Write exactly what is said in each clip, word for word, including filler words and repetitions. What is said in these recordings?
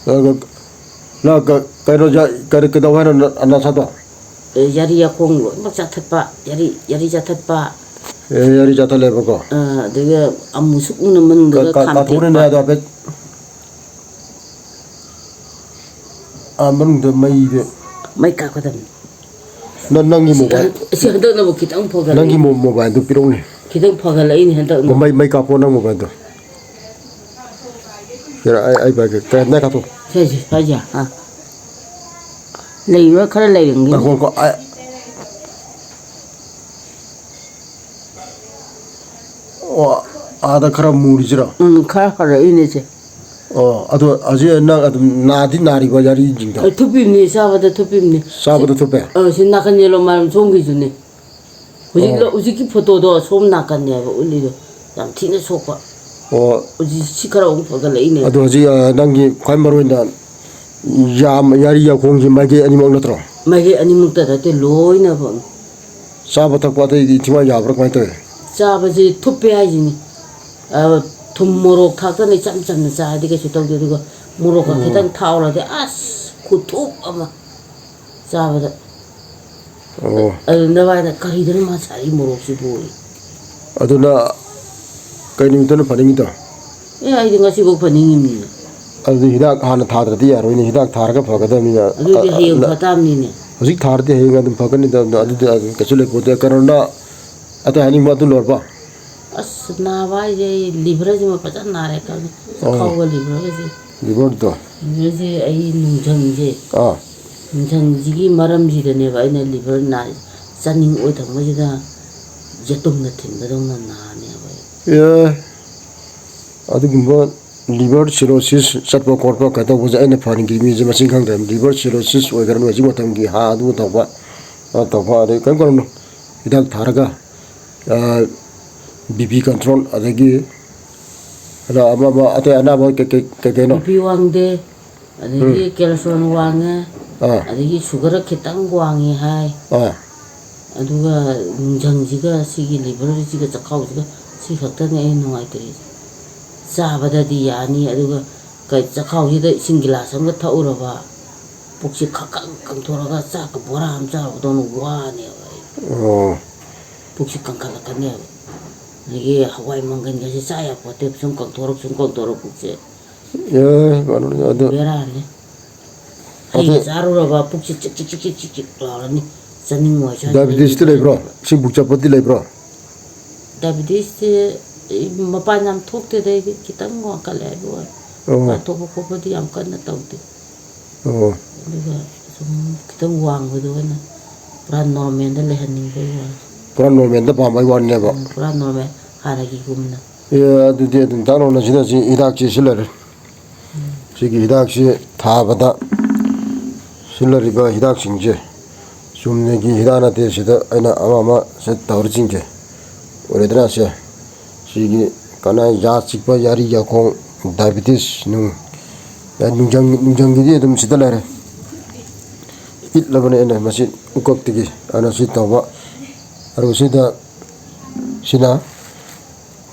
ꯑꯗꯨꯒ ꯅꯪ ꯀ-, ꯀꯩꯅꯣ ꯌꯥ-, ꯀꯔꯤ, ꯀꯩꯗꯧ ꯍꯥꯏꯅꯣ ꯅ-, ꯅꯁꯥꯗꯣ? ꯑꯦ, ꯌꯥꯔꯤ ꯌꯥꯈꯣꯡ ꯂꯣꯏꯅꯃꯛ ꯆꯥꯊꯠꯄ, ꯌꯥꯔꯤ, ꯌꯥꯔꯤ ꯆꯥꯊꯠꯄ꯫ ꯑꯦ, ꯌꯥꯔꯤ ꯆꯥꯊꯠꯂꯦꯕꯀꯣ꯫ ꯑ, ꯑꯗꯨꯒ ꯑꯃꯨꯁꯨꯛ ꯃꯨꯟꯅ ꯃꯅꯨꯡꯗꯒ ꯀ-, ꯀ-, ꯀꯥꯊꯣꯛꯎꯅꯦ ꯈꯥꯝꯇꯦꯛꯄ꯫ ꯑꯗꯣ ꯍꯥꯏꯐꯦꯠ꯫ ꯑꯥ, ꯃꯅꯨꯡꯗ ꯃꯩꯗꯤ꯫ ꯃꯩ ꯀꯥꯞꯀꯗꯕꯅꯤ꯫ ꯅꯪ, ꯅꯪꯒꯤ ꯁꯤ ꯃꯣꯕꯥꯏꯜ꯫ ꯍꯟ-, ꯁꯤ ꯍꯟꯗꯛꯅꯕꯨ ꯈꯤꯇꯪ ꯐꯒꯠꯂꯛꯏ꯫ ꯅꯪꯒꯤ ꯃꯣ-, ꯃꯣꯕꯥꯏꯜꯗꯨ ꯄꯤꯔꯛꯎꯅꯦ꯫ ꯈꯤꯇꯪ ꯐꯒꯠꯂꯛꯏꯅꯦ ꯍꯟꯗꯛꯅ꯫ ꯃꯩ, ꯃꯩ ꯀꯥꯞꯄꯣ ꯅꯪ ꯃꯣꯕꯥꯏꯜꯗꯣ꯫ ꯁꯤꯔ, ꯑꯩ, ꯑꯩ ꯄꯥꯏꯒꯦ꯫ ꯀ-, ꯅꯪ ꯀꯥꯞꯊꯣꯛ꯫ ꯁꯦ, ꯁꯦ, ꯁ꯭ꯋꯥꯏꯁꯦ, ꯑꯥ꯫ ꯂꯩꯕ꯭ꯔꯥ? ꯈꯔ ꯂꯩꯔꯝꯒꯤꯅꯤ꯫ ꯉꯥꯏꯈꯣ, ꯉꯥꯏꯈꯣ, ꯑꯩ-, ꯑꯣ, ꯑꯥꯗ ꯈꯔ ꯃꯨꯔꯤꯁꯤꯔꯣ? ꯎꯝ, ꯈꯔ ꯍꯜꯂꯛꯏꯅꯦ ꯁꯦ꯫ ꯑꯣ, ꯑꯗꯣ ꯍꯧꯖꯤꯛ ꯅꯪ ꯑꯗꯨꯝ ꯅꯥꯗꯤ ꯅꯥꯔꯤꯕ ꯌꯥꯔꯤꯁꯤꯡꯗꯣ? ꯑ, ꯊꯨꯞꯄꯤꯕꯅꯦ, ꯆꯥꯕꯗ ꯊꯨꯞꯄꯤꯕꯅꯦ꯫ ꯆꯥꯕꯗ ꯁꯤ-, ꯊꯨꯞꯄꯦ? ꯑ, ꯁꯤ ꯅꯥꯀꯟ ꯌꯦꯂꯣ ꯃꯔꯝ ꯁꯣꯝꯒꯤꯁꯨꯅꯦ꯫ ꯍꯧꯖꯤꯛ ꯑꯣ꯫ ꯂ-, ꯍꯧꯖꯤꯛꯀꯤ ꯐꯣꯇꯣꯗꯣ ꯑꯁꯣꯝ ꯅꯥꯀꯟꯅꯦꯕ ꯎꯠꯂꯤꯗꯣ꯫ ꯌꯥꯝ ꯊꯤꯅ ꯁꯣꯛꯄ꯫ ꯑꯣ꯫ ꯍꯧꯖꯤꯛ ꯁꯤ ꯈꯔ ꯑꯃꯨꯛ ꯐꯒꯠꯂꯛꯏꯅꯦ꯫ ꯑꯗꯣ ꯍꯧꯖꯤꯛ, ꯑ, ꯅꯪꯒꯤ ꯈ꯭ꯋꯥꯏ ꯃꯔꯨ ꯑꯣꯏꯅ ꯌꯥꯝ, ꯌꯥꯔꯤ ꯌꯥꯈꯣꯡꯁꯦ ꯃꯥꯏꯀꯩ ꯑꯅꯤꯃꯛ ꯅꯠꯇ꯭ꯔꯣ? ꯃꯥꯏꯀꯩ ꯑꯅꯤꯃꯛꯇ ꯅꯠꯇꯦ, ꯂꯣꯏꯅꯃꯛ꯫ ꯆꯥꯕ ꯊꯛꯄ ꯑꯇꯩꯗꯤ ꯏꯟꯊꯤ ꯅꯨꯡꯉꯥꯏ ꯌꯥꯕ꯭ꯔꯥ, ꯀꯃꯥꯏꯅ ꯇꯧꯋꯤ? ꯆꯥꯕꯁꯦ ꯊꯨꯞꯄꯦ ꯍꯥꯏꯁꯤꯅꯤ꯫ ꯑ, ꯊꯨꯝ ꯃꯣꯔꯣꯛ ꯊꯥꯛꯇꯅ ꯏꯆꯝ ꯆꯝꯅ ꯆꯥꯔꯗꯤ ꯀꯩꯁꯨ ꯇꯧꯗꯦ, ꯑꯗꯨꯒ ꯃꯣꯔꯣꯛꯀ ꯎꯝ꯫ ꯈꯤꯇꯪ ꯊꯥꯛꯎꯔꯗꯤ ꯑꯁ ꯈꯨꯊꯨꯞ ꯑꯃ ꯆꯥꯕꯗ꯫ ꯑꯣ꯫ ꯑꯗꯨ ꯅꯕꯥꯏꯅ ꯀꯔꯤꯗꯅꯣ ꯃꯥ ꯆꯥꯔꯤ ꯃꯣꯔꯣꯛꯁꯤꯕꯨ? ꯑꯗꯨꯅ ꯀꯩ ꯅꯨꯃꯤꯠꯇꯅ ꯐꯅꯤꯡꯉꯤꯗꯣ? ꯑꯦ, ꯑꯩꯗꯤ ꯉꯁꯤꯐꯥꯎ ꯐꯅꯤꯡꯉꯤꯃꯤꯅꯦ꯫ ꯑꯗꯨꯗꯤ ꯍꯤꯗꯥꯛ ꯍꯥꯟꯅ ꯊꯥꯗ꯭ꯔꯗꯤ ꯌꯥꯔꯣꯏꯅꯦ, ꯍꯤꯗꯥꯛ ꯊꯥꯔꯒ ꯐꯒꯗꯕꯅꯤꯅ꯫ ꯑꯗꯨꯗꯤ ꯑ, ꯍꯌꯦꯡ ꯑ, ꯐ ꯇꯥꯕꯅꯤꯅꯦ꯫ ꯍꯧꯖꯤꯛ ꯊꯥꯔꯗꯤ ꯍꯌꯦꯡ ꯑꯗꯨꯝ ꯐꯒꯅꯤꯗ, ꯑꯗꯨ, ꯑꯗꯨꯗꯤ ꯑꯗꯨꯝ ꯀꯩꯁꯨ ꯂꯩꯄꯣꯠꯇꯦ꯫ ꯀꯩꯅꯣꯅ, ꯑꯇꯩ ꯍꯥꯏꯅꯤꯡꯕ ꯑꯗꯨ ꯂꯣꯏꯔꯕ? ꯑꯁ, ꯅꯥꯕ ꯍꯥꯏꯁꯦ ꯑꯩ ꯂꯤꯚꯔꯁꯤꯃ ꯐꯖꯅ ꯅꯥꯔꯦ ꯈꯪꯉꯦ꯫ ꯑꯥ꯫ ꯆꯈꯥꯎꯒ ꯂꯤꯚꯔꯒꯁꯦ꯫ ꯂꯤꯚꯔꯗꯣ? ꯂꯤꯚꯔꯁꯦ ꯑꯩ ꯅꯨꯡꯊꯪꯁꯦ꯫ ꯑꯥ꯫ ꯅꯨꯡꯊꯪꯁꯤꯒꯤ ꯃꯔꯝꯁꯤꯗꯅꯦꯕ ꯑꯩꯅ ꯂꯤꯚꯔ ꯅꯥꯔꯤꯁꯦ꯫ ꯆꯥꯅꯤꯡ ꯑꯣꯏ ꯊꯪꯕꯁꯤꯗ ꯌꯦꯇꯨꯝꯅ ꯊꯤꯟꯕꯗꯧꯅ ꯅꯥꯅꯦꯕ ꯑꯩ꯫ ꯑꯦ, ꯑꯗꯨꯒꯨꯝꯕ ꯂꯤꯚꯔ ꯁꯤꯔꯣꯁꯤꯁ ꯆꯠꯄ ꯈꯣꯠꯄ ꯀꯩꯅꯣ ꯇꯧꯕꯁꯦ ꯑꯩꯅ ꯐꯍꯟꯈꯤꯕ ꯃꯤꯁꯦ ꯃꯁꯤꯡ ꯈꯪꯗ꯭ꯔꯦ꯫ ꯂꯤꯚꯔ ꯁꯤꯔꯣꯁꯤꯁ ꯑꯣꯏꯒꯦꯔꯥ ꯍꯧꯖꯤꯛ ꯃꯇꯝꯒꯤ ꯍꯥ ꯑꯗꯨ ꯇꯧꯕ, ꯑ, ꯇꯧꯕ, ꯑꯗꯩ ꯀꯔꯤꯝ ꯀꯔꯝꯅꯣ ꯍꯤꯗꯥꯛ ꯊꯥꯔꯒ, ꯑ, ꯕꯤ ꯄꯤ ꯀꯟꯇ꯭ꯔꯣꯜ, ꯑꯗꯒꯤ ꯑꯗ ꯑꯃ, ꯑꯃ ꯑꯇꯩ ꯑꯅꯥꯕ ꯀꯩ, ꯀꯩ, ꯀꯩ ꯀꯩꯅꯣ? ꯕꯤ ꯄꯤ ꯋꯥꯡꯗꯦ, ꯑꯗꯒꯤ ꯎꯝ꯫ ꯀꯦꯜꯁꯣꯟ ꯋꯥꯡꯉꯦ, ꯑꯥ꯫ ꯑꯗꯒꯤ ꯁꯨꯒꯔ ꯈꯤꯇꯪ ꯋꯥꯡꯉꯤ ꯍꯥꯏ꯫ ꯑꯥ꯫ ꯑꯗꯨꯒ ꯅꯨꯡꯖꯪꯁꯤꯒ ꯁꯤꯒꯤ ꯂꯤꯚꯔꯁꯤꯒ ꯆꯈꯥꯎꯁꯤꯒ ꯁꯤ ꯈꯛꯇꯅꯦ ꯑꯩ ꯅꯨꯡꯉꯥꯏꯇ꯭ꯔꯤꯁꯦ꯫ ꯆꯥꯕꯗꯗꯤ ꯌꯥꯅꯤ, ꯑꯗꯨꯒ ꯀꯩ, ꯆꯈꯥꯎꯁꯤꯗ ꯏꯁꯤꯡ ꯒꯤꯂꯥꯁ ꯑꯃꯒ ꯊꯛꯎꯔꯕ, ꯄꯨꯛꯁꯤ ꯈꯪ ꯈꯪ ꯀꯪꯊꯣꯔꯒ ꯆꯥꯛꯀ ꯕꯣꯔꯥ ꯑꯃ ꯆꯥꯔꯨꯕꯗꯧꯅ ꯋꯥꯅꯦꯕ ꯑꯩ꯫ ꯑꯣ꯫ ꯄꯨꯛꯁꯤ ꯀꯟꯈꯠꯂꯛꯀꯅꯦꯕ꯫ ꯑꯗꯒꯤ ꯍꯋꯥꯏ ꯃꯪꯒꯟꯒꯁꯦ ꯆꯥ ꯌꯥꯄꯣꯠꯇꯦ, ꯁꯨꯝ ꯀꯪꯊꯣꯔꯛ, ꯁꯨꯝ ꯀꯪꯊꯣꯔꯛ ꯄꯨꯛꯁꯦ꯫ ꯑꯦ, ꯀꯩꯅꯣꯅꯦ ꯑꯗꯨ꯫ ꯕꯦꯔꯥꯅꯤ꯫ ꯍꯩ ꯑꯗꯨ ꯆꯥꯔꯨꯔꯕ ꯄꯨꯛꯁꯤ ꯆꯤꯛ ꯆꯤꯛ ꯆꯤꯛ ꯆꯤꯛ ꯆꯤꯛ ꯆꯤꯛ ꯂꯥꯎꯔꯅꯤ꯫ ꯆꯥꯅꯤꯡꯉꯣꯏ ꯁ꯭ꯋꯥꯏꯗ ꯗꯥꯏꯕꯤꯇꯤꯁꯇꯤ ꯂꯩꯕ꯭ꯔꯣ? ꯂꯩꯕ꯫ ꯏꯁꯤꯡ ꯄꯨꯛ ꯆꯠꯄꯗꯤ ꯂꯩꯕ꯭ꯔꯣ? ꯗꯥꯏꯕꯤꯇꯤꯁꯇꯤ ꯑꯩ ꯃꯄꯥꯟ ꯌꯥꯝ ꯊꯣꯛꯇꯦꯗ, ꯑꯩꯗꯤ ꯈꯤꯇꯪ ꯋꯥꯡꯈꯠꯂꯦ ꯍꯥꯏꯕ ꯋꯥꯅꯤ꯫ ꯑꯣ꯫ ꯃꯄꯥꯟ ꯊꯣꯛꯄ ꯈꯣꯠꯄꯗꯤ ꯌꯥꯝ ꯀꯟꯅ ꯇꯧꯗꯦ꯫ ꯑꯣ꯫ ꯑꯗꯨꯒ ꯁꯨꯝ ꯈꯤꯇꯪ ꯋꯥꯡꯕꯗꯣ ꯑꯣꯏꯅ ꯄꯨꯔꯥ ꯅꯣꯔꯃꯦꯜꯗ ꯂꯩꯍꯟꯅꯤꯡꯕꯒꯤ ꯋꯥꯅꯤ꯫ ꯄꯨꯔꯥ ꯅꯣꯔꯃꯦꯜꯗ ꯄꯥꯝꯕꯒꯤ ꯋꯥꯅꯦꯕ꯫ ꯎꯝ, ꯄꯨꯔꯥ ꯅꯣꯔꯃꯦꯜ, ꯍꯥꯟꯅꯒꯤꯒꯨꯝꯅ꯫ ꯑꯦ, ꯑꯗꯨꯗꯤ ꯑꯗꯨꯝ ꯗꯥꯛ ꯂꯥꯎꯅꯁꯤꯗ ꯁꯤ ꯍꯤꯗꯥꯛꯁꯤ ꯁꯤꯜꯂꯔꯦ꯫ ꯁꯤꯒꯤ ꯍꯤꯗꯥꯛꯁꯤ ꯊꯥꯕꯗ ꯁꯤꯖꯤꯟꯅꯔꯤꯕ ꯍꯤꯗꯥꯛꯁꯤꯡꯁꯦ ꯆꯨꯝꯅꯒꯤ ꯍꯤꯗꯥꯛ ꯅꯠꯇꯦ꯫ ꯁꯤꯗ ꯑꯩꯅ ꯑꯃ ꯑꯃ ꯁꯤ ꯇꯧꯔꯤꯁꯤꯡꯁꯦ ꯎꯔꯦꯗꯅ꯫ ꯁꯦ, ꯁꯤꯒꯤ ꯀꯅꯥ ꯌꯥ ꯆꯤꯛꯄ, ꯌꯥꯔꯤ ꯌꯥꯈꯣꯡ, ꯗꯥꯏꯕꯤꯇꯤꯁ ꯅꯨꯡ, ꯌꯥ ꯅꯨꯡꯖꯪ, ꯅꯨꯡꯖꯪꯒꯤꯗꯤ ꯑꯗꯨꯝ ꯁꯤꯗ ꯂꯩꯔꯦ꯫ ꯄꯤꯠꯂꯕꯅꯦ ꯑꯩꯅ ꯃꯁꯤ ꯎꯀꯛꯇꯒꯤ꯫ ꯑꯗꯨꯅ ꯁꯤ ꯇꯧꯕ꯫ ꯑꯗꯨꯒ ꯁꯤꯗ, ꯁꯤꯅ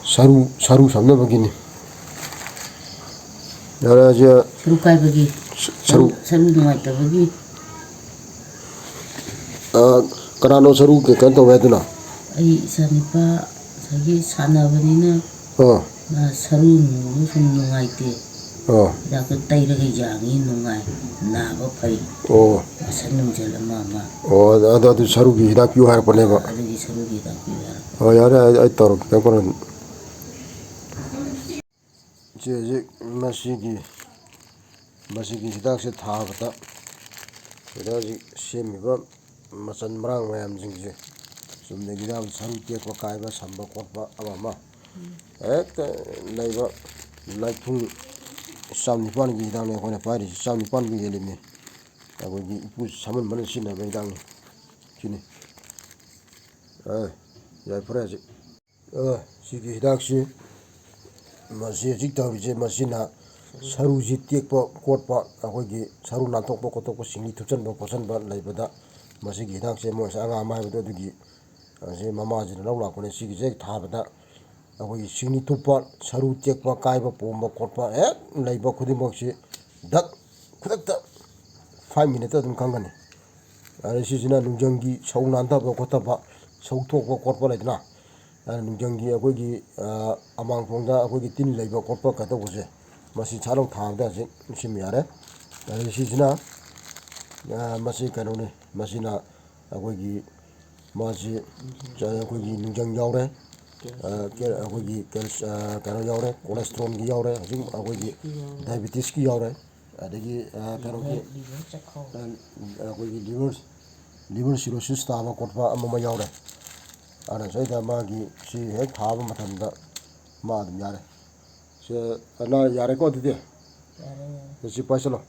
ꯁꯔꯨ, ꯁꯔꯨ ꯁꯝꯅꯕꯒꯤꯅꯤ꯫ ꯌꯥꯔꯦ, ꯑꯁꯤ ꯁꯔꯨ ꯀꯥꯏꯕꯒꯤ, ꯁ-, ꯁꯔꯨ ꯁꯔꯨ, ꯁꯔꯨ ꯅꯨꯡꯉꯥꯏꯇꯕꯒꯤ꯫ ꯑ, ꯀꯅꯥꯅꯣ ꯁꯔꯨ ꯀ-, ꯀꯩꯅꯣ ꯇꯧꯋꯦ ꯍꯥꯏꯗꯨꯅ? ꯑꯩ ꯏꯆꯥꯅꯨꯄꯥ ꯉꯁꯥꯏꯒꯤ ꯁꯥꯟꯅꯕꯅꯤꯅ ꯑꯣ꯫ ꯃꯥ ꯁꯔꯨ ꯅꯨꯡꯗꯨ ꯁꯨꯝ ꯅꯨꯡꯉꯥꯏꯇꯦ꯫ ꯑꯣ꯫ ꯍꯤꯗꯥꯛꯇꯣ ꯇꯩꯔꯒ ꯌꯥꯡꯉꯤ, ꯅꯨꯡꯉꯥꯏ, ꯅꯥꯕ ꯐꯩ꯫ ꯑꯣ꯫ ꯃꯁꯜ ꯅꯨꯡꯁꯜ ꯑꯃ ꯑꯃ꯫ ꯑꯣ, ꯑꯗ-, ꯑꯗ-, ꯑꯗꯨ ꯁꯔꯨꯒꯤ ꯍꯤꯗꯥꯛ ꯄꯤꯌꯨ ꯍꯥꯏꯔꯛꯄꯅꯦꯕ꯫ ꯑꯗꯨꯒꯤ ꯁꯔꯨꯒꯤ ꯍꯤꯗꯥꯛ ꯄꯤꯌꯨ ꯍꯥꯏꯔꯛꯄ꯫ ꯑꯣ, ꯌꯥꯔꯦ, ꯑꯩ, ꯑꯩ ꯇꯧꯔꯒꯦ, ꯀꯩꯝ ꯈꯜꯂꯨꯅꯨ꯫ ꯏꯆꯦ, ꯍꯧꯖꯤꯛ ꯃꯁꯤꯒꯤ, ꯃꯁꯤꯒꯤ ꯍꯤꯗꯥꯛꯁꯦ ꯊꯥꯕꯗ ꯁꯤꯗ ꯍꯧꯖꯤꯛ ꯁꯦꯝꯃꯤꯕ ꯃꯆꯜ ꯃꯔꯥꯡ ꯃꯌꯥꯝꯁꯤꯡꯁꯦ ꯆꯨꯝꯅꯒꯤ ꯍꯤꯗꯥꯛ, ꯁꯔꯨ ꯇꯦꯛꯄ ꯀꯥꯏꯕ, ꯁꯝꯕ ꯈꯣꯠꯄ ꯑꯃ ꯑꯃ ꯍꯦꯛꯇ ꯂꯩꯕ ꯂꯥꯏꯐꯨ ꯆꯥꯝ ꯅꯤꯄꯥꯟꯒꯤ ꯍꯤꯗꯥꯛꯅꯦ ꯑꯩꯈꯣꯏꯅ ꯄꯥꯏꯔꯤꯁꯤ, ꯆꯥꯝ ꯅꯤꯄꯥꯟꯕꯨ ꯍꯦꯜꯂꯤꯃꯤ꯫ ꯑꯩꯈꯣꯏꯒꯤ ꯏꯄꯨ ꯁꯥꯃꯟꯕꯅ ꯁꯤꯖꯤꯟꯅꯕ ꯍꯤꯗꯥꯛꯅꯤ ꯁꯤꯅꯤ꯫ ꯑꯦ, ꯌꯥꯏꯐꯔꯦ ꯍꯧꯖꯤꯛ꯫ ꯑ, ꯁꯤꯒꯤ ꯍꯤꯗꯥꯛꯁꯤ, ꯃꯁꯤ ꯍꯧꯖꯤꯛ ꯇꯧꯔꯤꯁꯦ, ꯃꯁꯤꯅ ꯁꯔꯨꯁꯤ ꯇꯦꯛꯄ ꯈꯣꯠꯄ, ꯑꯩꯈꯣꯏꯒꯤ ꯁꯔꯨ ꯅꯥꯟꯊꯣꯛꯄ ꯈꯣꯠꯇꯣꯛꯄ, ꯁꯤꯡꯂꯤ ꯊꯨꯞꯆꯟꯕ ꯈꯣꯠꯆꯟꯕ ꯂꯩꯕꯗ, ꯃꯁꯤꯒꯤ ꯍꯤꯗꯥꯛꯁꯦ ꯃꯣꯏꯁꯦ ꯑꯉꯥꯡ ꯑꯃ ꯍꯥꯏꯕꯗꯣ ꯑꯗꯨꯒꯤ, ꯑ, ꯁꯤ ꯃꯃꯥꯁꯤꯅ ꯂꯧ ꯂꯥꯛꯄꯅꯦ꯫ ꯁꯤꯒꯤꯁꯦ ꯍꯦꯛ ꯊꯥꯕꯗ ꯑꯩꯈꯣꯏꯒꯤ ꯁꯤꯡꯂꯤ ꯇꯨꯞꯄ, ꯁꯔꯨ ꯇꯦꯛꯄ, ꯀꯥꯏꯕ, ꯄꯣꯝꯕ ꯈꯣꯠꯄ ꯍꯦꯛ ꯂꯩꯕ ꯈꯨꯗꯤꯡꯃꯛꯁꯤ ꯗꯛ ꯈꯨꯗꯛꯇ five minute ꯑꯗꯨꯝ ꯈꯪꯒꯅꯤ꯫ ꯑꯗꯩ ꯁꯤꯁꯤꯅ ꯅꯨꯡꯖꯪꯒꯤ ꯁꯧ ꯅꯥꯟꯊꯕ ꯈꯣꯠꯊꯕ, ꯁꯧ ꯊꯣꯛꯄ ꯈꯣꯠꯄ ꯂꯩꯗꯅ, ꯑꯗꯨꯅ ꯅꯨꯡꯖꯪꯒꯤ ꯑꯩꯈꯣꯏꯒꯤ, ꯑ, ꯑꯃꯥꯡ ꯊꯣꯡꯗ ꯑꯩꯈꯣꯏꯒꯤ ꯇꯤꯟ ꯂꯩꯕ ꯈꯣꯠꯄ ꯀꯩꯗꯧꯕꯁꯦ, ꯃꯁꯤ ꯁꯠ ꯂꯥꯎ ꯊꯥꯕꯗ ꯍꯧꯖꯤꯛ ꯁꯤꯃ ꯌꯥꯔꯦ꯫ ꯑꯗꯩ ꯁꯤꯁꯤꯅ, ꯑ, ꯃꯁꯤ ꯀꯩꯅꯣꯅꯤ, ꯃꯁꯤꯅ ꯑꯩꯈꯣꯏꯒꯤ, ꯃꯥꯁꯤ ꯑꯩꯈꯣꯏꯒꯤ ꯅꯨꯡꯖꯪ ꯌꯥꯎꯔꯦ, ꯑ, ꯀꯦ-, ꯑꯩꯈꯣꯏꯒꯤ ꯀꯦꯜꯁ-, ꯑ, ꯀꯩꯅꯣ ꯌꯥꯎꯔꯦ, cholesterolꯒꯤ ꯌꯥꯎꯔꯦ, ꯍꯧꯖꯤꯛ ꯑꯩꯈꯣꯏꯒꯤ diabetesꯀꯤ ꯌꯥꯎꯔꯦ, ꯑꯗꯒꯤ, ꯑ, ꯀꯩꯅꯣꯒꯤ, liver, liver ꯆꯥꯛꯈꯥꯎ꯫ ꯑ, ꯑꯩꯈꯣꯏꯒꯤ liver, liver cirrhosis ꯇꯥꯕ ꯈꯣꯠꯄ ꯑꯃ ꯑꯃ ꯌꯥꯎꯔꯦ꯫ ꯑꯗꯨꯅ ꯁꯤꯗ ꯃꯥꯒꯤ ꯁꯤ ꯍꯦꯛ ꯊꯥꯕ ꯃꯇꯝꯗ ꯃꯥ ꯑꯗꯨꯝ ꯌꯥꯔꯦ꯫ ꯁꯤ, ꯑꯅꯥ ꯌꯥꯔꯦꯀꯣ ꯑꯗꯨꯗꯤ? ꯌꯥꯔꯦ, ꯌꯥꯔꯦ꯫ ꯁꯤ ꯄꯥꯏꯁꯜꯂꯣ꯫